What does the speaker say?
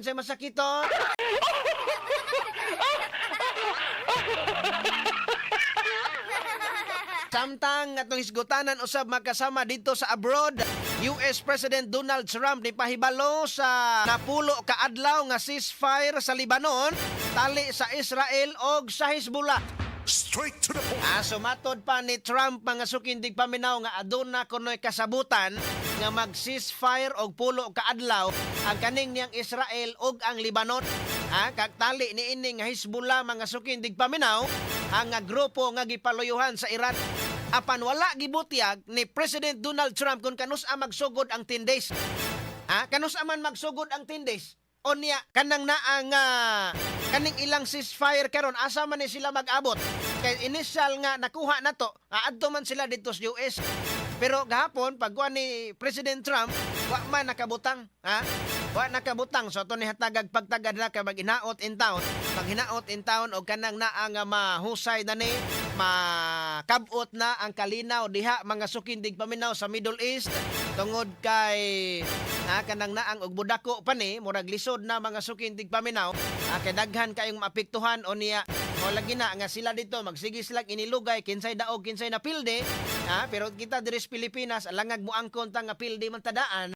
kinsay masakiton. Samtang atong hisgutanan usab makasama dito sa abroad, US President Donald Trump ni pahibalo sa napulo ka adlaw nga ceasefire sa Lebanon tali sa Israel og sa Hezbollah. Straight to the point. Ah, sumatod pa ni Trump, mga sukindig paminaw, nga aduna kunoy kasabutan nga mag-ceasefire og pulo ka adlaw ang kaning niyang Israel ug ang Lebanon. Ah, kag tali ni ini nga Hezbollah, mga sukindig paminaw, ang nga grupo nga gipaluyuhan sa Iran. Apan wala gibutyag ni President Donald Trump kung kanus-a magsugod ang 10 days. Ha? Kanus man magsugod ang 10 days? O niya, kanang naa nga kaning ilang ceasefire karon, asa man ni sila mag-abot? Kay initial nga nakuha na to, adto man sila dito sa US. Pero gahapon pagkuha ni President Trump, wa man nakabutang, ha? Wa nakabutang, so ato ni hatagag pagtagad na kay maghinaot in town. Maghinaot in town og kanang naa nga mahusay na ni makabot na ang kalinaw diha, mga sukindig paminaw, sa Middle East, tungod kay na kanang naang og budako pa ni murag lisod na, mga sukindig paminaw, kay daghan kayong maapektuhan. O niya mo lagi na nga sila dito magsige sila inilugay kinsay daog, kinsay napilde, ha? Pero kita diri sa Pilipinas, alangag mo angkon ta nga pilde man tadaan.